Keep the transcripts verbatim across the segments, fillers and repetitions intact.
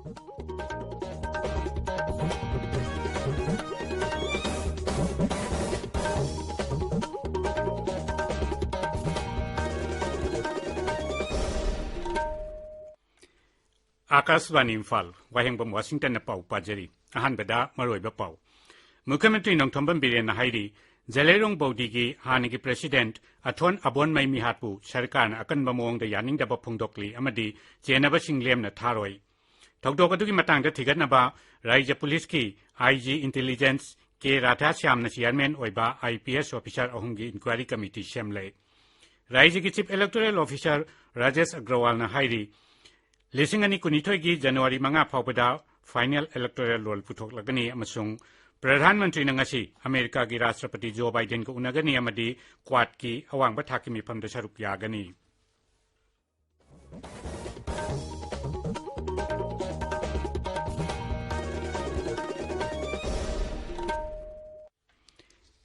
ꯑꯥꯀꯥꯁꯕꯥꯅꯤ ꯏꯝꯐꯥꯜ, ꯋꯥꯍꯦꯡꯕꯝ ꯋꯥꯁꯤꯡꯇꯟꯅ ꯄꯥꯎ ꯄꯥꯖꯔꯤ꯫ ꯑꯍꯥꯟꯕꯗ ꯃꯔꯨꯑꯣꯏꯕ ꯄꯥꯎ꯫ ꯃꯨꯈ꯭ꯌ ꯃꯟꯇ꯭ꯔꯤ ꯅꯣꯡꯊꯣꯝꯕꯝ ꯕꯤꯔꯦꯟꯅ ꯍꯥꯏꯔꯤ, ꯖꯦꯂꯩꯔꯣꯡ ꯕꯧꯗꯤꯒꯤ ꯍꯥꯟꯅꯒꯤ ꯄ꯭ꯔꯦꯁꯤꯗꯦꯟꯠ ꯑꯊꯣꯟ ꯑꯕꯣꯟꯃꯩ ꯃꯤꯍꯥꯠꯄꯨ ꯁꯔꯀꯥꯔꯅ ꯑꯀꯟꯕ ꯃꯑꯣꯡꯗ ꯌꯥꯅꯤꯡꯗꯕ ꯐꯣꯡꯗꯣꯛꯂꯤ ꯑꯃꯗꯤ ꯆꯦꯟꯅꯕꯁꯤꯡ ꯂꯦꯝꯅ ꯊꯥꯔꯣꯏ꯫ ꯊꯧꯗꯣꯛ ꯑꯗꯨꯒꯤ ꯃꯇꯥꯡꯗ ꯊꯤꯒꯠꯅꯕ ꯔꯥꯏꯖ꯭ꯌ ꯄꯨꯂꯤꯁꯀꯤ ꯑꯥꯏ ꯖꯤ ꯏꯟꯇꯦꯂꯤꯖꯦꯟꯁ ꯀꯦ ꯔꯥꯙꯥꯁ꯭ꯌꯥꯝꯅ ꯆꯤꯌꯥꯔꯃꯦꯟ ꯑꯣꯏꯕ ꯑꯥꯏ ꯄꯤ ꯑꯦꯁ ꯑꯣꯐꯤꯁꯥꯔ ꯑꯍꯨꯝꯒꯤ ꯏꯟꯀ꯭ꯋꯥꯏꯔꯤ ꯀꯃꯤꯇꯤ ꯁꯦꯝꯂꯦ꯫ ꯔꯥꯏꯖ꯭ꯌꯒꯤ ꯆꯤꯐ ꯏꯂꯦꯛꯇꯣꯔꯦꯜ ꯑꯣꯐꯤꯁꯥꯔ ꯔꯥꯖꯦꯁ ꯑꯒ꯭ꯔꯋꯥꯜꯅ ꯍꯥꯏꯔꯤ, ꯂꯤꯁꯤꯡ ꯑꯅꯤ ꯀꯨꯟꯅꯤꯊꯣꯏꯒꯤ ꯖꯅꯋꯥꯔꯤ ꯃꯉꯥ ꯐꯥꯎꯕꯗ ꯐꯥꯏꯅꯦꯜ ꯏꯂꯦꯛꯇꯣꯔꯦꯜ ꯔꯣꯜ ꯄꯨꯊꯣꯛꯂꯒꯅꯤ ꯑꯃꯁꯨꯡ ꯄ꯭ꯔꯙꯥꯟ ꯃꯟꯇ꯭ꯔꯤꯅ ꯉꯁꯤ ꯑꯃꯦꯔꯤꯀꯥꯒꯤ ꯔꯥꯁꯇ꯭ꯔꯄꯇꯤ ꯖꯣ ꯕꯥꯏꯗꯦꯟꯒ ꯎꯅꯒꯅꯤ ꯑꯃꯗꯤ ꯀ꯭ꯋꯥꯗꯀꯤ ꯑꯋꯥꯡꯕ ꯊꯥꯛꯀꯤ ꯃꯤꯐꯝꯗ ꯁꯔꯨꯛ ꯌꯥꯒꯅꯤ꯫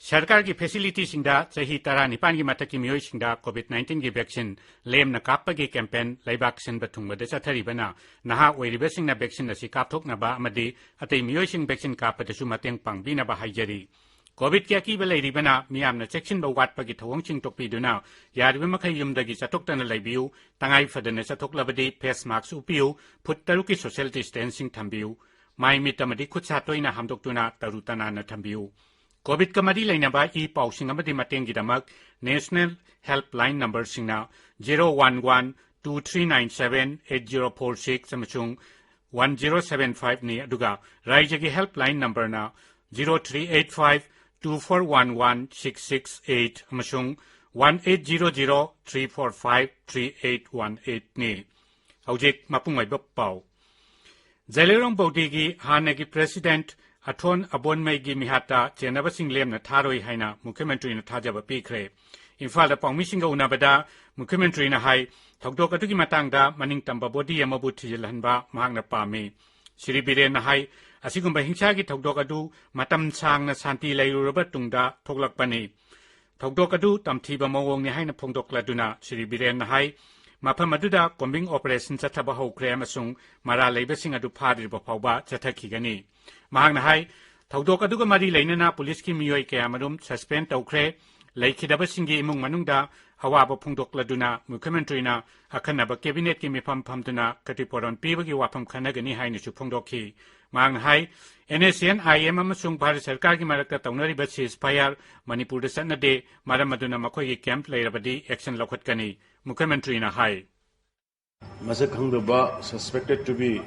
ꯁꯔꯀꯥꯔꯒꯤ ꯐꯦꯁꯤꯂꯤꯇꯤꯁꯤꯡꯗ ꯆꯍꯤ ꯇꯔꯥꯅꯤꯄꯥꯟꯒꯤ ꯃꯊꯛꯀꯤ ꯃꯤꯑꯣꯏꯁꯤꯡꯗ ꯀꯣꯚꯤꯗ ꯅꯥꯏꯟꯇꯤꯟꯒꯤ ꯚꯦꯛꯁꯤꯟ ꯂꯦꯝꯅ ꯀꯥꯞꯄꯒꯤ ꯀꯦꯝꯄꯦꯟ ꯂꯩꯕꯥꯛ ꯁꯤꯟꯕ ꯊꯨꯡꯕꯗ ꯆꯠꯊꯔꯤꯕꯅ ꯅꯍꯥ ꯑꯣꯏꯔꯤꯕꯁꯤꯡꯅ ꯚꯦꯛꯁꯤꯟ ꯑꯁꯤ ꯀꯥꯞꯊꯣꯛꯅꯕ ꯑꯃꯗꯤ ꯑꯇꯩ ꯃꯤꯑꯣꯏꯁꯤꯡ ꯚꯦꯛꯁꯤꯟ ꯀꯥꯞꯄꯗꯁꯨ ꯃꯇꯦꯡ ꯄꯥꯡꯕꯤꯅꯕ ꯍꯥꯏꯖꯔꯤ꯫ ꯀꯣꯚꯤꯗꯀꯤ ꯑꯀꯤꯕ ꯂꯩꯔꯤꯕꯅ ꯃꯤꯌꯥꯝꯅ ꯆꯦꯛꯁꯤꯟꯕ ꯋꯥꯠꯄꯒꯤ ꯊꯧꯑꯣꯡꯁꯤꯡ ꯇꯣꯛꯄꯤꯗꯨꯅ ꯌꯥꯔꯤꯕ ꯃꯈꯩ ꯌꯨꯝꯗꯒꯤ ꯆꯠꯊꯣꯛꯇꯅ ꯂꯩꯕꯤꯌꯨ꯫ ꯇꯉꯥꯏ ꯐꯗꯅ ꯆꯠꯊꯣꯛꯂꯕꯗꯤ ꯐꯦꯁ ꯃꯥꯛꯁ ꯎꯞꯄꯤꯌꯨ, ꯐꯨꯠ ꯇꯔꯨꯛꯀꯤ ꯁꯣꯁꯤꯌꯦꯜ ꯗꯤꯁꯇꯦꯟꯁꯤꯡ ꯊꯝꯕꯤꯌꯨ꯫ ꯃꯥꯏ ꯃꯤꯠ ꯑꯃꯗꯤ ꯈꯨꯠ ꯁꯥ ꯇꯣꯏꯅ ꯍꯥꯝꯗꯣꯛꯇꯨꯅ ꯇꯔꯨ ꯇꯅꯥꯟꯅ ꯊꯝꯕꯤꯌꯨ꯫ ꯀꯣꯚꯤꯗꯀ ꯃꯔꯤ ꯂꯩꯅꯕ ꯏ ꯄꯥꯎꯁꯤꯡ ꯑꯃꯗꯤ ꯃꯇꯦꯡꯒꯤꯗꯃꯛ ꯅꯦꯁꯅꯦꯜ ꯍꯦꯜꯞꯂꯥꯏꯟ ꯅꯝꯕꯔꯁꯤꯡꯅ zero one one two three nine seven eight zero four six ꯑꯃꯁꯨꯡ ꯋꯥꯟ ꯖꯤꯔꯣ ꯁꯚꯦꯟ ꯐꯥꯏꯚꯅꯤ, ꯑꯗꯨꯒ ꯔꯥꯏꯖ꯭ꯌꯒꯤ ꯍꯦꯜꯞꯂꯥꯏꯟ ꯅꯝꯕꯔꯅ zero three eight five two four one one six six eight ꯑꯃꯁꯨꯡ one eight zero zero three four five three eight one ꯑꯩꯠꯅꯤ꯫ ꯍꯧꯖꯤꯛ ꯃꯄꯨꯡ ꯑꯣꯏꯕ ꯄꯥꯎ꯫ ꯖꯦꯂꯩꯔꯣꯡ ꯕꯧꯗꯤꯒꯤ ꯍꯥꯟꯅꯒꯤ ꯄ꯭ꯔꯦꯁꯤꯗꯦꯟꯠ ꯑꯊꯣꯟ ꯑꯕꯣꯟꯃꯩꯒꯤ ꯃꯤꯍꯥꯠꯇ ꯆꯦꯟꯅꯕꯁꯤꯡ ꯂꯦꯝꯅ ꯊꯥꯔꯣꯏ ꯍꯥꯏꯅ ꯃꯨꯈ꯭ꯌ ꯃꯟꯇ꯭ꯔꯤꯅ ꯊꯥꯖꯕ ꯄꯤꯈ꯭ꯔꯦ꯫ ꯏꯝꯐꯥꯜꯗ ꯄꯥꯎꯃꯤꯁꯤꯡꯒ ꯎꯅꯕꯗ ꯃꯨꯈ꯭ꯌ ꯃꯟꯇ꯭ꯔꯤꯅ ꯍꯥꯏ, ꯊꯧꯗꯣꯛ ꯑꯗꯨꯒꯤ ꯃꯇꯥꯡꯗ ꯃꯅꯤꯡ ꯇꯝꯕ ꯕꯣꯗꯤ ꯑꯃꯕꯨ ꯊꯤꯖꯤꯜꯍꯟꯕ ꯃꯍꯥꯛꯅ ꯄꯥꯝꯃꯤ꯫ ꯁ꯭ꯔꯤ ꯕꯤꯔꯦꯟꯅ ꯍꯥꯏ, ꯑꯁꯤꯒꯨꯝꯕ ꯍꯤꯡꯁꯥꯒꯤ ꯊꯧꯗꯣꯛ ꯑꯗꯨ ꯃꯇꯝ ꯁꯥꯡꯅ ꯁꯥꯟꯇꯤ ꯂꯩꯔꯨꯔꯕ ꯇꯨꯡꯗ ꯊꯣꯛꯂꯛꯄꯅꯤ꯫ ꯊꯧꯗꯣꯛ ꯑꯗꯨ ꯇꯝꯊꯤꯕ ꯃꯑꯣꯡꯅꯤ ꯍꯥꯏꯅ ꯐꯣꯡꯗꯣꯛꯂꯗꯨꯅ ꯁ꯭ꯔꯤ ꯕꯤꯔꯦꯟꯅ ꯍꯥꯏ, ꯃꯐꯝ ꯑꯗꯨꯗ combing operation ꯆꯠꯊꯕ ꯍꯧꯈ꯭ꯔꯦ ꯑꯃꯁꯨꯡ ꯃꯔꯥꯜ ꯂꯩꯕꯁꯤꯡ ꯑꯗꯨ ꯐꯥꯗ꯭ꯔꯤꯕ ꯐꯥꯎꯕ ꯆꯠꯊꯈꯤꯒꯅꯤ꯫ ꯃꯍꯥꯛꯅ ꯍꯥꯏ, ꯊꯧꯗꯣꯛ ꯑꯗꯨꯒ ꯃꯔꯤ ꯂꯩꯅꯅ ꯄꯨꯂꯤꯁꯀꯤ ꯃꯤꯑꯣꯏ ꯀꯌꯥꯃꯔꯨꯝ suspend ꯇꯧꯈ꯭ꯔꯦ꯫ ꯂꯩꯈꯤꯗꯕꯁꯤꯡꯒꯤ ꯏꯃꯨꯡ ꯃꯅꯨꯡꯗ ꯑꯋꯥꯕ ꯐꯣꯡꯗꯣꯛꯂꯗꯨꯅ ꯃꯨꯈ꯭ꯌ ꯃꯟꯇ꯭ꯔꯤꯅ ꯑꯈꯟꯅꯕ cabinetꯀꯤ ꯃꯤꯐꯝ ꯐꯝꯗꯨꯅ ꯈꯇꯤꯄꯨꯔꯣꯟ ꯄꯤꯕꯒꯤ ꯋꯥꯐꯝ ꯈꯟꯅꯒꯅꯤ ꯍꯥꯏꯅꯁꯨ ꯐꯣꯡꯗꯣꯛꯈꯤ꯫ ꯃꯍꯥꯛꯅ ꯍꯥꯏ, NSCN IM ꯑꯃꯁꯨꯡ ꯚꯥꯔꯠ ꯁꯔꯀꯥꯔꯒꯤ ꯃꯔꯛꯇ ꯇꯧꯅꯔꯤꯕ ceasefire ꯃꯅꯤꯄꯨꯔꯗ ꯆꯠꯅꯗꯦ, ꯃꯔꯝ ꯑꯗꯨꯅ ꯃꯈꯣꯏꯒꯤ camp ꯂꯩꯔꯕꯗꯤ action ꯂꯧꯈꯠꯀꯅꯤ꯫ ꯃꯨꯈ꯭ꯌ ꯃꯟꯇ꯭ꯔꯤꯅ ꯍꯥꯏ꯫ ꯃꯁꯛ ꯈꯪꯗꯕ suspected to be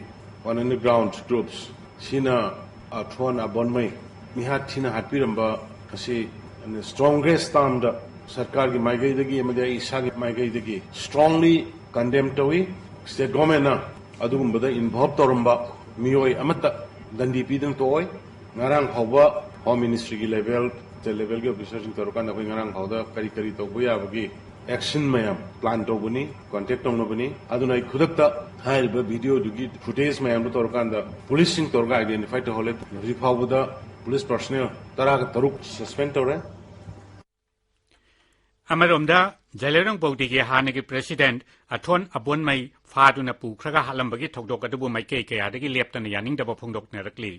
on underground groups ꯁꯤꯅ ꯑꯊꯣꯟ ꯑꯕꯣꯟꯃꯩ ꯃꯤꯍꯥꯠ ꯊꯤꯅ ꯍꯥꯠꯄꯤꯔꯝꯕ ꯑꯁꯤ strongest termꯗ ꯁꯔꯀꯥꯔꯒꯤ ꯃꯥꯏꯀꯩꯗꯒꯤ ꯑꯃꯗꯤ ꯑꯩ ꯏꯁꯥꯒꯤ ꯃꯥꯏꯀꯩꯗꯒꯤ strongly condemn ꯇꯧꯏ꯫ State governmentꯅ ꯑꯗꯨꯒꯨꯝꯕꯗ involve ꯇꯧꯔꯝꯕ ꯃꯤꯑꯣꯏ ꯑꯃꯠꯇ ꯗꯟꯗꯤ ꯄꯤꯗꯨꯅ ꯇꯣꯛꯑꯣꯏ꯫ ꯉꯔꯥꯡ ꯐꯥꯎꯕ Home Ministryꯒꯤ level, state levelꯒꯤ officerꯁꯤꯡ ꯇꯧꯔꯀꯥꯟꯗ ꯑꯩꯈꯣꯏ ꯉꯔꯥꯡ ꯐꯥꯎꯗ ꯀꯔꯤ ꯀꯔꯤ ꯇꯧꯕ ꯌꯥꯕꯒꯤ action ꯃꯌꯥꯝ plan ꯇꯧꯕꯅꯤ, contact ꯇꯧꯅꯕꯅꯤ꯫ ꯑꯗꯨꯅ ꯑꯩ ꯈꯨꯗꯛꯇ ꯍꯥꯏꯔꯤꯕ videoꯗꯨꯒꯤ footage ꯃꯌꯥꯝꯗꯨ ꯇꯧꯔꯀꯥꯟꯗ ꯄꯨꯂꯤꯁꯁꯤꯡ ꯇꯧꯔꯒ identify ꯇꯧꯍꯜꯂꯦ꯫ ꯍꯧꯖꯤꯛ ꯐꯥꯎꯕꯗ ꯄꯨꯂꯤꯁ personnel ꯇꯔꯥꯒ ꯇꯔꯨꯛ suspend ꯇꯧꯔꯦ꯫ ꯑꯃꯔꯣꯝꯗ, ꯖꯦꯂꯦꯔꯣꯡ ꯕꯧꯗꯤꯒꯤ ꯍꯥꯟꯅꯒꯤ president ꯑꯊꯣꯟ ꯑꯕꯣꯟꯃꯩ ꯐꯥꯗꯨꯅ ꯄꯨꯈ꯭ꯔꯒ ꯍꯥꯠꯂꯝꯕꯒꯤ ꯊꯧꯗꯣꯛ ꯑꯗꯨꯕꯨ ꯃꯥꯏꯀꯩ ꯀꯌꯥꯗꯒꯤ ꯂꯦꯞꯇꯅ ꯌꯥꯅꯤꯡꯗꯕ ꯐꯣꯡꯗꯣꯛꯅꯔꯛꯂꯤ꯫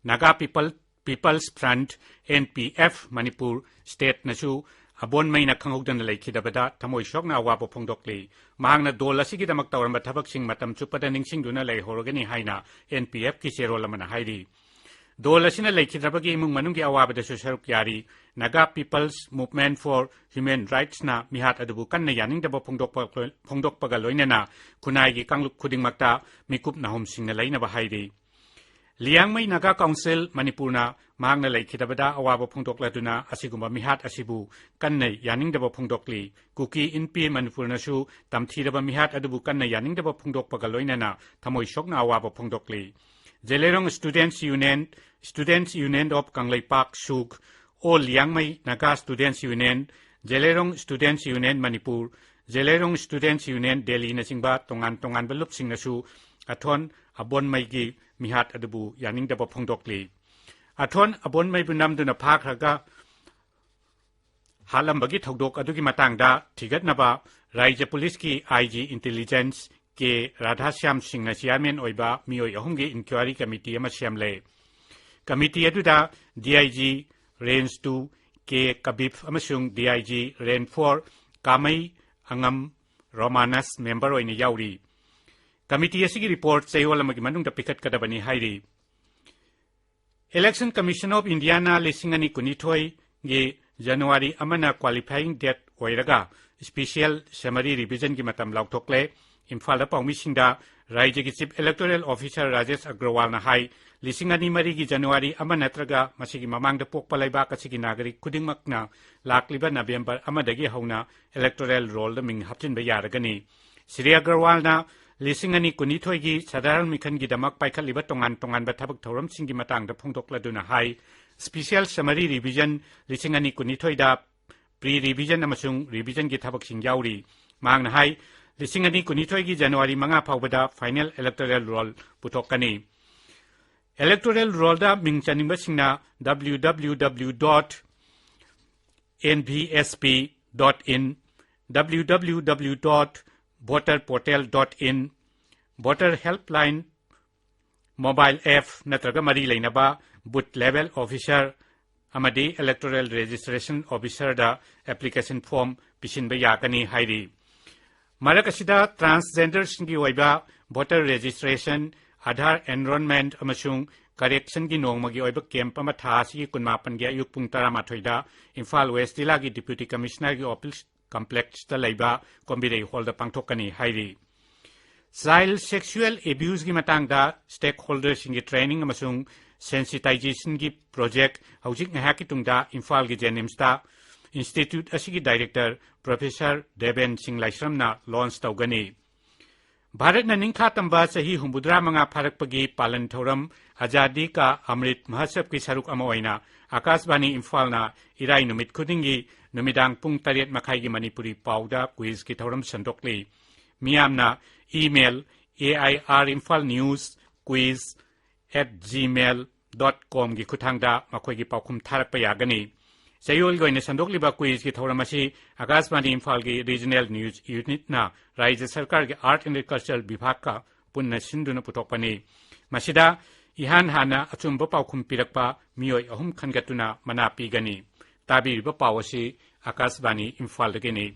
Naga People, People's Front, NPF, Manipur stateꯅꯁꯨ ꯑꯕꯣꯟꯃꯩꯅ ꯈꯪꯍꯧꯗꯅ ꯂꯩꯈꯤꯗꯕꯗ ꯊꯃꯣꯏ ꯁꯣꯛꯅ ꯑꯋꯥꯕ ꯐꯣꯡꯗꯣꯛꯂꯤ꯫ ꯃꯍꯥꯛꯅ ꯗꯣꯜ ꯑꯁꯤꯒꯤꯗꯃꯛ ꯇꯧꯔꯝꯕ ꯊꯕꯛꯁꯤꯡ ꯃꯇꯝ ꯆꯨꯞꯄꯗ ꯅꯤꯡꯁꯤꯡꯗꯨꯅ ꯂꯩꯍꯧꯔꯒꯅꯤ ꯍꯥꯏꯅ NPFꯀꯤ ꯆꯦꯔꯣꯜ ꯑꯃꯅ ꯍꯥꯏꯔꯤ꯫ ꯗꯣꯜ ꯑꯁꯤꯅ ꯂꯩꯈꯤꯗ꯭ꯔꯕꯒꯤ ꯏꯃꯨꯡ ꯃꯅꯨꯡꯒꯤ ꯑꯋꯥꯕꯗꯁꯨ ꯁꯔꯨꯛ ꯌꯥꯔꯤ꯫ Naga People's Movement for Human Rightsꯅ ꯃꯤꯍꯥꯠ ꯑꯗꯨꯕꯨ ꯀꯟꯅ ꯌꯥꯅꯤꯡꯗꯕ ꯐꯣꯡꯗꯣꯛꯄ, ꯐꯣꯡꯗꯣꯛꯄꯒ ꯂꯣꯏꯅꯅ ꯈꯨꯟꯅꯥꯏꯒꯤ ꯀꯥꯡꯂꯨꯞ ꯈꯨꯗꯤꯡꯃꯛꯇ ꯃꯤꯀꯨꯞ ꯅꯥꯍꯨꯝꯁꯤꯡꯅ ꯂꯩꯅꯕ ꯍꯥꯏꯔꯤ꯫ ꯂꯤꯌꯥꯡꯃꯩ Naga Council ꯃꯅꯤꯄꯨꯔꯅ ꯃꯍꯥꯛꯅ ꯂꯩꯈꯤꯗꯕꯗ ꯑꯋꯥꯕ ꯐꯣꯡꯗꯣꯛꯂꯗꯨꯅ ꯑꯁꯤꯒꯨꯝꯕ ꯃꯤꯍꯥꯠ ꯑꯁꯤꯕꯨ ꯀꯟꯅ ꯌꯥꯅꯤꯡꯗꯕ ꯐꯣꯡꯗꯣꯛꯂꯤ꯫ ꯀꯨꯀꯤ ꯏꯟꯄꯤ ꯃꯅꯤꯄꯨꯔꯅꯁꯨ ꯇꯝꯊꯤꯔꯕ ꯃꯤꯍꯥꯠ ꯑꯗꯨꯕꯨ ꯀꯟꯅ ꯌꯥꯅꯤꯡꯗꯕ ꯐꯣꯡꯗꯣꯛꯄꯒ ꯂꯣꯏꯅꯅ ꯊꯃꯣꯏ ꯁꯣꯛꯅ ꯑꯋꯥꯕ ꯐꯣꯡꯗꯣꯛꯂꯤ꯫ ꯖꯦꯂꯦꯔꯣꯡ Students Union, Students Union of Kangleipak ꯁꯨꯛ, All Liangmai Naga Students Union, ꯖꯦꯂꯦꯔꯣꯡ Students Union Manipur, ꯖꯦꯂꯦꯔꯣꯡ Students Union ꯗꯦꯜꯂꯤꯅꯆꯤꯡꯕ ꯇꯣꯉꯥꯟ ꯇꯣꯉꯥꯟꯕ ꯂꯨꯞꯁꯤꯡꯅꯁꯨ ꯑꯊꯣꯟ ꯑꯕꯣꯟꯃꯩꯒꯤ ꯃꯤꯍꯥꯠ ꯑꯗꯨꯕꯨ ꯌꯥꯅꯤꯡꯗꯕ ꯐꯣꯡꯗꯣꯛꯂꯤ꯫ ꯑꯊꯣꯟ ꯑꯕꯣꯟꯃꯩꯕꯨ ꯅꯝꯗꯨꯅ ꯐꯥꯈ꯭ꯔꯒ ꯍꯥꯠꯂꯝꯕꯒꯤ ꯊꯧꯗꯣꯛ ꯑꯗꯨꯒꯤ ꯃꯇꯥꯡꯗ ꯊꯤꯒꯠꯅꯕ ꯔꯥꯖ꯭ꯌ ꯄꯨꯂꯤꯁꯀꯤ ꯑꯥꯏ ꯖꯤ ꯏꯟꯇꯦꯂꯤꯖꯦꯟꯁ ꯀꯦ ꯔꯥꯙꯥꯁ꯭ꯌꯥꯝ ꯁꯤꯡꯅ ꯆꯤꯌꯥꯔꯃꯦꯟ ꯑꯣꯏꯕ ꯃꯤꯑꯣꯏ ꯑꯍꯨꯝꯒꯤ ꯏꯟꯀ꯭ꯋꯥꯔꯤ ꯀꯃꯤꯇꯤ ꯑꯃ ꯁꯦꯝꯂꯦ꯫ ꯀꯃꯤꯇꯤ ꯑꯗꯨꯗ D I G range two K Kabib ꯑꯃꯁꯨꯡ D I G range four Kamei ꯑꯉꯝ ꯔꯣꯃꯥꯅꯁ ꯃꯦꯝꯕꯔ ꯑꯣꯏꯅ ꯌꯥꯎꯔꯤ꯫ ꯀꯃꯤꯇꯤ ꯑꯁꯤꯒꯤ ꯔꯤꯄꯣꯔꯠ ꯆꯌꯣꯜ ꯑꯃꯒꯤ ꯃꯅꯨꯡꯗ ꯄꯤꯈꯠꯀꯗꯕꯅꯤ ꯍꯥꯏꯔꯤ꯫ Election Commission of Indiaꯅ ꯂꯤꯁꯤꯡ ꯑꯅꯤ ꯀꯨꯟꯅꯤꯊꯣꯏꯒꯤ ꯖꯅꯋꯥꯔꯤ ꯑꯃꯅ qualifying date ꯑꯣꯏꯔꯒ special summary revisionꯒꯤ ꯃꯇꯝ ꯂꯥꯎꯊꯣꯛꯂꯦ꯫ ꯏꯝꯐꯥꯜꯗ ꯄꯥꯎꯃꯤꯁꯤꯡꯗ ꯔꯥꯖ꯭ꯌꯒꯤ Chief Electoral Officer ꯔꯥꯖꯦꯁ ꯑꯒ꯭ꯔꯋꯥꯜꯅ ꯍꯥꯏ, ꯂꯤꯁꯤꯡ ꯑꯅꯤ ꯃꯔꯤꯒꯤ ꯖꯅꯋꯥꯔꯤ ꯑꯃ ꯅꯠꯇ꯭ꯔꯒ ꯃꯁꯤꯒꯤ ꯃꯃꯥꯡꯗ ꯄꯣꯛꯄ ꯂꯩꯕꯥꯛ ꯑꯁꯤꯒꯤ ꯅꯥꯒꯔꯤꯛ ꯈꯨꯗꯤꯡꯃꯛꯅ ꯂꯥꯛꯂꯤꯕ ꯅꯕꯦꯝꯕꯔ ꯑꯃꯗꯒꯤ ꯍꯧꯅ electoral rollꯗ ꯃꯤꯡ ꯍꯥꯞꯆꯤꯟꯕ ꯌꯥꯔꯒꯅꯤ꯫ ꯁ꯭ꯔꯤ ꯑꯒꯔꯋꯥꯜꯅ ꯂꯤꯁꯤꯡ ꯑꯅꯤ ꯀꯨꯟꯅꯤꯊꯣꯏꯒꯤ ꯁꯙꯥꯔꯟ ꯃꯤꯈꯜꯒꯤꯗꯃꯛ ꯄꯥꯏꯈꯠꯂꯤꯕ ꯇꯣꯉꯥꯟ ꯇꯣꯉꯥꯟꯕ ꯊꯕꯛ ꯊꯧꯔꯝꯁꯤꯡꯒꯤ ꯃꯇꯥꯡꯗ ꯐꯣꯡꯗꯣꯛꯂꯗꯨꯅ ꯍꯥꯏ, special summary revision ꯂꯤꯁꯤꯡ ꯑꯅꯤ ꯀꯨꯟꯅꯤꯊꯣꯏꯗ pre revision ꯑꯃꯁꯨꯡ revisionꯒꯤ ꯊꯕꯛꯁꯤꯡ ꯌꯥꯎꯔꯤ꯫ ꯃꯍꯥꯛꯅ ꯍꯥꯏ, ꯂꯤꯁꯤꯡ ꯑꯅꯤ ꯀꯨꯟꯅꯤꯊꯣꯏꯒꯤ ꯖꯅꯋꯥꯔꯤ ꯃꯉꯥ ꯐꯥꯎꯕꯗ final electoral roll ꯄꯨꯊꯣꯛꯀꯅꯤ꯫ Electoral rollꯗ ꯃꯤꯡ ꯆꯟꯅꯤꯡꯕꯁꯤꯡꯅ W W W dot N V S P dot in, W W W dot voter portal dot in, Voter Helpline mobile app ꯅꯠꯇ꯭ꯔꯒ ꯃꯔꯤ ꯂꯩꯅꯕ booth level officer ꯑꯃꯗꯤ Electoral Registration Officerꯗ application form ꯄꯤꯁꯤꯟꯕ ꯌꯥꯒꯅꯤ ꯍꯥꯏꯔꯤ꯫ ꯃꯔꯛ ꯑꯁꯤꯗ transgenderꯁꯤꯡꯒꯤ ꯑꯣꯏꯕ voter registration, Aadhaar enrollment ꯑꯃꯁꯨꯡ correctionꯒꯤ ꯅꯣꯡꯃꯒꯤ ꯑꯣꯏꯕ camp ꯑꯃ ꯊꯥ ꯑꯁꯤꯒꯤ ꯀꯨꯟꯃꯥꯄꯟꯒꯤ ꯑꯌꯨꯛ ꯄꯨꯡ ꯇꯔꯥꯃꯥꯊꯣꯏꯗ ꯏꯝꯐꯥꯜ West ꯖꯤꯂꯥꯒꯤ Deputy Commissionerꯒꯤ office complexꯇ ꯂꯩꯕ ꯀꯣꯝꯕꯤꯔꯩ hallꯗ ꯄꯥꯡꯊꯣꯛꯀꯅꯤ ꯍꯥꯏꯔꯤ꯫ Child sexual abuseꯒꯤ ꯃꯇꯥꯡꯗ stakeholderꯁꯤꯡꯒꯤ training ꯑꯃꯁꯨꯡ sensitizationꯒꯤ project ꯍꯧꯖꯤꯛ ꯉꯥꯏꯍꯥꯛꯀꯤ ꯇꯨꯡꯗ ꯏꯝꯐꯥꯜꯒꯤ JNIMSꯇ institute ꯑꯁꯤꯒꯤ director Professor ꯗꯦꯕꯦꯟ ꯁꯤꯡ ꯂꯥꯏꯁ꯭ꯔꯝꯅ launch ꯇꯧꯒꯅꯤ꯫ ꯚꯥꯔꯠꯅ ꯅꯤꯡꯈꯥ ꯇꯝꯕ ꯆꯍꯤ ꯍꯨꯝꯐꯨꯇꯔꯥ ꯃꯉꯥ ꯐꯥꯔꯛꯄꯒꯤ ꯄꯥꯂꯟ ꯊꯧꯔꯝ ꯑꯖꯥꯗꯤ ꯀꯥ ꯑꯃ꯭ꯔꯤꯠ ꯃꯍꯣꯠꯁꯕꯀꯤ ꯁꯔꯨꯛ ꯑꯃ ꯑꯣꯏꯅ ꯑꯀꯥꯁꯕꯥꯅꯤ ꯏꯝꯐꯥꯜꯅ ꯏꯔꯥꯏ ꯅꯨꯃꯤꯠ ꯈꯨꯗꯤꯡꯒꯤ ꯅꯨꯃꯤꯗꯥꯡ ꯄꯨꯡ ꯇꯔꯦꯠ ꯃꯈꯥꯏꯒꯤ ꯃꯅꯤꯄꯨꯔꯤ ꯄꯥꯎꯗ quizꯀꯤ ꯊꯧꯔꯝ ꯁꯟꯗꯣꯛꯂꯤ꯫ ꯃꯤꯌꯥꯝꯅ email A I R Imphal News Quiz at gmail dot comꯒꯤ ꯈꯨꯠꯊꯥꯡꯗ ꯃꯈꯣꯏꯒꯤ ꯄꯥꯎꯈꯨꯝ ꯊꯥꯔꯛꯄ ꯌꯥꯒꯅꯤ꯫ ꯆꯌꯣꯜꯒꯤ ꯑꯣꯏꯅ ꯁꯟꯗꯣꯛꯂꯤꯕ ꯀ꯭ꯋꯤꯖꯀꯤ ꯊꯧꯔꯝ ꯑꯁꯤ ꯑꯀꯥꯁꯕꯥꯅꯤ ꯏꯝꯐꯥꯜꯒꯤ ꯔꯤꯖꯅꯦꯜ ꯅ꯭ꯌꯨꯁ ꯌꯨꯅꯤꯠꯅ ꯔꯥꯖ꯭ꯌ ꯁꯔꯀꯥꯔꯒꯤ ꯑꯥꯔꯠ ꯑꯦꯟ ꯀꯜꯆꯔ ꯕꯤꯚꯥꯒꯀ ꯄꯨꯟꯅ ꯁꯤꯟꯗꯨꯅ ꯄꯨꯊꯣꯛꯄꯅꯤ꯫ ꯃꯁꯤꯗ ꯏꯍꯥꯟ ꯍꯥꯟꯅ ꯑꯆꯨꯝꯕ ꯄꯥꯎꯈꯨꯝ ꯄꯤꯔꯛꯄ ꯃꯤꯑꯣꯏ ꯑꯍꯨꯝ ꯈꯟꯒꯠꯇꯨꯅ ꯃꯅꯥ ꯄꯤꯒꯅꯤ꯫ ꯇꯥꯕꯤꯔꯤꯕ ꯄꯥꯎ ꯑꯁꯤ ꯑꯀꯥꯁꯕꯥꯅꯤ ꯏꯝꯐꯥꯜꯗꯒꯤꯅꯤ꯫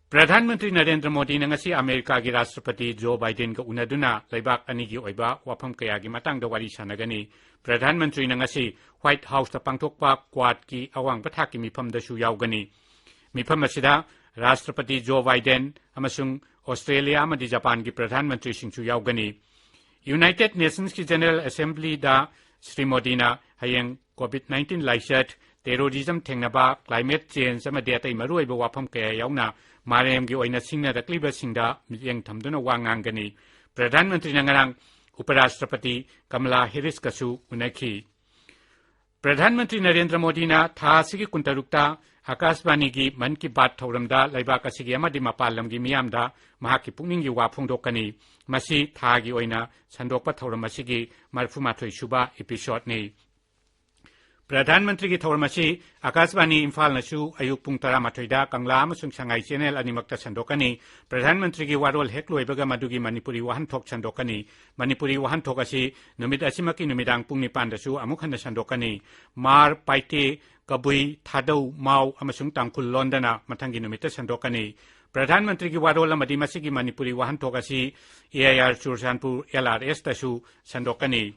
ꯄ꯭ꯔꯙꯥꯟ ꯃꯟꯇ꯭ꯔꯤ ꯅꯔꯦꯟꯗ꯭ꯔ ꯃꯣꯗꯤꯅ ꯉꯁꯤ ꯑꯃꯦꯔꯤꯀꯥꯒꯤ ꯔꯥꯁꯇ꯭ꯔꯄꯇꯤ ꯖꯣ ꯕꯥꯏꯗꯦꯟꯒ ꯎꯅꯗꯨꯅ ꯂꯩꯕꯥꯛ ꯑꯅꯤꯒꯤ ꯑꯣꯏꯕ ꯋꯥꯐꯝ ꯀꯌꯥꯒꯤ ꯃꯇꯥꯡꯗ ꯋꯥꯔꯤ ꯁꯥꯟꯅꯒꯅꯤ꯫ ꯄ꯭ꯔꯙꯥꯟ ꯃꯟꯇ꯭ꯔꯤꯅ ꯉꯁꯤ ꯋꯥꯏꯠ ꯍꯥꯎꯁꯇ ꯄꯥꯡꯊꯣꯛꯄ ꯀ꯭ꯋꯥꯗꯀꯤ ꯑꯋꯥꯡꯕ ꯊꯥꯛꯀꯤ ꯃꯤꯐꯝꯗꯁꯨ ꯌꯥꯎꯒꯅꯤ꯫ ꯃꯤꯐꯝ ꯑꯁꯤꯗ ꯔꯥꯁꯇ꯭ꯔꯄꯇꯤ ꯖꯣ ꯕꯥꯏꯗꯦꯟ ꯑꯃꯁꯨꯡ ꯑꯣꯁꯇ꯭ꯔꯦꯂꯤꯌꯥ ꯑꯃꯗꯤ ꯖꯄꯥꯟꯒꯤ ꯄ꯭ꯔꯙꯥꯟ ꯃꯟꯇ꯭ꯔꯤꯁꯤꯡꯁꯨ ꯌꯥꯎꯒꯅꯤ꯫ ꯌꯨꯅꯥꯏꯇꯦꯗ ꯅꯦꯁꯟꯁꯀꯤ ꯖꯦꯅꯔꯦꯜ ꯑꯦꯁꯦꯝꯕ꯭ꯂꯤꯗ ꯁ꯭ꯔꯤ ꯃꯣꯗꯤꯅ ꯍꯌꯦꯡ ꯀꯣꯚꯤꯗ ꯅꯥꯏꯟꯇꯤꯟ ꯂꯥꯏꯆꯠ, ꯇꯦꯔꯣꯔꯤꯖꯝ ꯊꯦꯡꯅꯕ, ꯀ꯭ꯂꯥꯏꯃꯦꯠ ꯆꯦꯟꯖ ꯑꯃꯗꯤ ꯑꯇꯩ ꯃꯔꯨꯑꯣꯏꯕ ꯋꯥꯐꯝ ꯀꯌꯥ ꯌꯥꯎꯅ ꯃꯥꯂꯦꯝꯒꯤ ꯑꯣꯏꯅ ꯁꯤꯡꯅꯔꯛꯂꯤꯕꯁꯤꯡꯗ ꯃꯤꯠꯌꯦꯡ ꯊꯝꯗꯨꯅ ꯋꯥ ꯉꯥꯡꯒꯅꯤ꯫ ꯄ꯭ꯔꯙꯥꯟ ꯃꯟꯇ꯭ꯔꯤꯅ ꯉꯔꯥꯡ ꯎꯄꯔꯥꯁꯇ꯭ꯔꯄꯇꯤ ꯀꯃꯂꯥ ꯍꯦꯔꯤꯁꯀꯁꯨ ꯎꯅꯈꯤ꯫ ꯄ꯭ꯔꯙꯥꯟ ꯃꯟꯇ꯭ꯔꯤ ꯅꯔꯦꯟꯗ꯭ꯔ ꯃꯣꯗꯤꯅ ꯊꯥ ꯑꯁꯤꯒꯤ ꯀꯨꯟꯇꯔꯨꯛꯇ ꯑꯀꯥꯁꯕꯥꯅꯤꯒꯤ ꯃꯟ ꯀꯤ ꯕꯥꯠ ꯊꯧꯔꯝꯗ ꯂꯩꯕꯥꯛ ꯑꯁꯤꯒꯤ ꯑꯃꯗꯤ ꯃꯄꯥꯟ ꯂꯝꯒꯤ ꯃꯤꯌꯥꯝꯗ ꯃꯍꯥꯛꯀꯤ ꯄꯨꯛꯅꯤꯡꯒꯤ ꯋꯥ ꯐꯣꯡꯗꯣꯛꯀꯅꯤ꯫ ꯃꯁꯤ ꯊꯥꯒꯤ ꯑꯣꯏꯅ ꯁꯟꯗꯣꯛꯄ ꯊꯧꯔꯝ ꯑꯁꯤꯒꯤ ꯃꯔꯤꯐꯨꯃꯥꯊꯣꯏ ꯁꯨꯕ ꯏꯄꯤꯁꯣꯗꯅꯤ꯫ ꯄ꯭ꯔꯙꯥꯟ ꯃꯟꯇ꯭ꯔꯤꯒꯤ ꯊꯧꯔꯝ ꯑꯁꯤ ꯑꯀꯥꯁꯕꯥꯅꯤ ꯏꯝꯐꯥꯜꯅꯁꯨ ꯑꯌꯨꯛ ꯄꯨꯡ ꯇꯔꯥꯃꯥꯊꯣꯏꯗ ꯀꯪꯂꯥ ꯑꯃꯁꯨꯡ ꯁꯉꯥꯏ ꯆꯦꯅꯦꯜ ꯑꯅꯤꯃꯛꯇ ꯁꯟꯗꯣꯛꯀꯅꯤ꯫ ꯄ꯭ꯔꯙꯥꯟ ꯃꯟꯇ꯭ꯔꯤꯒꯤ ꯋꯥꯔꯣꯜ ꯍꯦꯛ ꯂꯣꯏꯕꯒ ꯃꯗꯨꯒꯤ ꯃꯅꯤꯄꯨꯔꯤ ꯋꯥꯍꯟꯊꯣꯛ ꯁꯟꯗꯣꯛꯀꯅꯤ꯫ ꯃꯅꯤꯄꯨꯔꯤ ꯋꯥꯍꯟꯊꯣꯛ ꯑꯁꯤ ꯅꯨꯃꯤꯠ ꯑꯁꯤꯃꯛꯀꯤ ꯅꯨꯃꯤꯗꯥꯡ ꯄꯨꯡ ꯅꯤꯄꯥꯟꯗꯁꯨ ꯑꯃꯨꯛ ꯍꯟꯅ ꯁꯟꯗꯣꯛꯀꯅꯤ꯫ ꯃꯥꯔ, ꯄꯥꯏꯇꯦ, ꯀꯕꯨꯏ, ꯊꯥꯗꯧ, ꯃꯥꯎ ꯑꯃꯁꯨꯡ ꯇꯥꯡꯈꯨꯜ ꯂꯣꯟꯗꯅ ꯃꯊꯪꯒꯤ ꯅꯨꯃꯤꯠꯇ ꯁꯟꯗꯣꯛꯀꯅꯤ꯫ ꯄ꯭ꯔꯙꯥꯟ ꯃꯟꯇ꯭ꯔꯤꯒꯤ ꯋꯥꯔꯣꯜ ꯑꯃꯗꯤ ꯃꯁꯤꯒꯤ ꯃꯅꯤꯄꯨꯔꯤ ꯋꯥꯍꯟꯊꯣꯛ ꯑꯁꯤ A I R Churachandpur L R ꯑꯦꯁꯇꯁꯨ ꯁꯟꯗꯣꯛꯀꯅꯤ꯫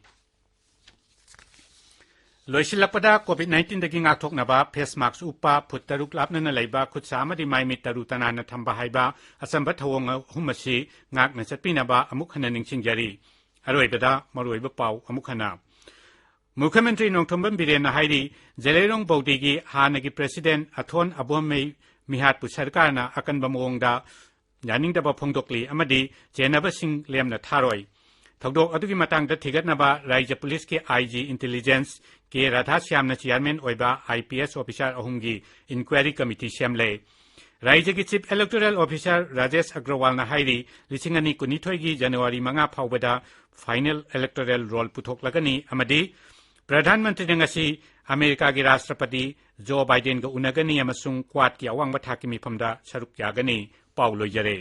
ꯂꯣꯏꯁꯤꯜꯂꯛꯄꯗ ꯀꯣꯚꯤꯗ ꯅꯥꯏꯟꯇꯤꯟꯗꯒꯤ ꯉꯥꯛꯊꯣꯛꯅꯕ ꯐꯦꯁ ꯃꯥꯛꯁ ꯎꯞꯄ, ꯐꯨꯠ ꯇꯔꯨꯛ ꯂꯥꯞꯅꯅ ꯂꯩꯕ, ꯈꯨꯠꯁꯥ ꯑꯃꯗꯤ ꯃꯥꯏ ꯃꯤꯠ ꯇꯔꯨ ꯇꯅꯥꯟꯅ ꯊꯝꯕ ꯍꯥꯏꯕ ꯑꯆꯝꯕ ꯊꯧꯑꯣꯡ ꯑꯍꯨꯝ ꯑꯁꯤ ꯉꯥꯛꯅ ꯆꯠꯄꯤꯅꯕ ꯑꯃꯨꯛ ꯍꯟꯅ ꯅꯤꯡꯁꯤꯡꯖꯔꯤ꯫ ꯑꯔꯣꯏꯕꯗ ꯃꯔꯨꯑꯣꯏꯕ ꯄꯥꯎ ꯑꯃꯨꯛ ꯍꯟꯅ꯫ ꯃꯨꯈ꯭ꯌ ꯃꯟꯇ꯭ꯔꯤ ꯅꯣꯡꯊꯣꯝꯕꯝ ꯕꯤꯔꯦꯟꯅ ꯍꯥꯏꯔꯤ, ꯖꯦꯂꯩꯔꯣꯡ ꯕꯧꯗꯤꯒꯤ ꯍꯥꯟꯅꯒꯤ ꯄ꯭ꯔꯦꯁꯤꯗꯦꯟ ꯑꯊꯣꯟ ꯑꯕꯣꯝꯃꯩ ꯃꯤꯍꯥꯠꯄꯨ ꯁꯔꯀꯥꯔꯅ ꯑꯀꯟꯕ ꯃꯑꯣꯡꯗ ꯌꯥꯅꯤꯡꯗꯕ ꯐꯣꯡꯗꯣꯛꯂꯤ ꯑꯃꯗꯤ ꯆꯦꯟꯅꯕꯁꯤꯡ ꯂꯦꯝꯅ ꯊꯥꯔꯣꯏ꯫ ꯊꯧꯗꯣꯛ ꯑꯗꯨꯒꯤ ꯃꯇꯥꯡꯗ ꯊꯤꯒꯠꯅꯕ ꯔꯥꯏꯖ꯭ꯌ ꯄꯨꯂꯤꯁꯀꯤ ꯑꯥꯏ ꯖꯤ ꯏꯟꯇꯦꯂꯤꯖꯦꯟꯁ ꯀꯦ ꯔꯥꯙꯥꯁ꯭ꯌꯥꯝꯅ ꯆꯤꯌꯥꯔꯃꯦꯟ ꯑꯣꯏꯕ ꯑꯥꯏ ꯄꯤ ꯑꯦꯁ ꯑꯣꯐꯤꯁꯥꯔ ꯑꯍꯨꯝꯒꯤ ꯏꯟꯀ꯭ꯋꯥꯏꯔꯤ ꯀꯃꯤꯇꯤ ꯁꯦꯝꯂꯦ꯫ ꯔꯥꯏꯖ꯭ꯌꯒꯤ ꯆꯤꯐ ꯏꯂꯦꯛꯇꯣꯔꯦꯜ ꯑꯣꯐꯤꯁꯥꯔ ꯔꯥꯖꯦꯁ ꯑꯒ꯭ꯔꯋꯥꯜꯅ ꯍꯥꯏꯔꯤ, ꯂꯤꯁꯤꯡ ꯑꯅꯤ ꯀꯨꯟꯅꯤꯊꯣꯏꯒꯤ ꯖꯅꯋꯥꯔꯤ ꯃꯉꯥ ꯐꯥꯎꯕꯗ ꯐꯥꯏꯅꯦꯜ ꯏꯂꯦꯛꯇꯣꯔꯦꯜ ꯔꯣꯜ ꯄꯨꯊꯣꯛꯂꯒꯅꯤ ꯑꯃꯗꯤ ꯄ꯭ꯔꯙꯥꯟ ꯃꯟꯇ꯭ꯔꯤꯅ ꯉꯁꯤ ꯑꯃꯦꯔꯤꯀꯥꯒꯤ ꯔꯥꯁꯇ꯭ꯔꯄꯇꯤ ꯖꯣ ꯕꯥꯏꯗꯦꯟꯒ ꯎꯅꯒꯅꯤ ꯑꯃꯁꯨꯡ ꯀ꯭ꯋꯥꯗꯀꯤ ꯑꯋꯥꯡꯕ ꯊꯥꯛꯀꯤ ꯃꯤꯐꯝꯗ ꯁꯔꯨꯛ ꯌꯥꯒꯅꯤ꯫ ꯄꯥꯎ ꯂꯣꯏꯖꯔꯦ꯫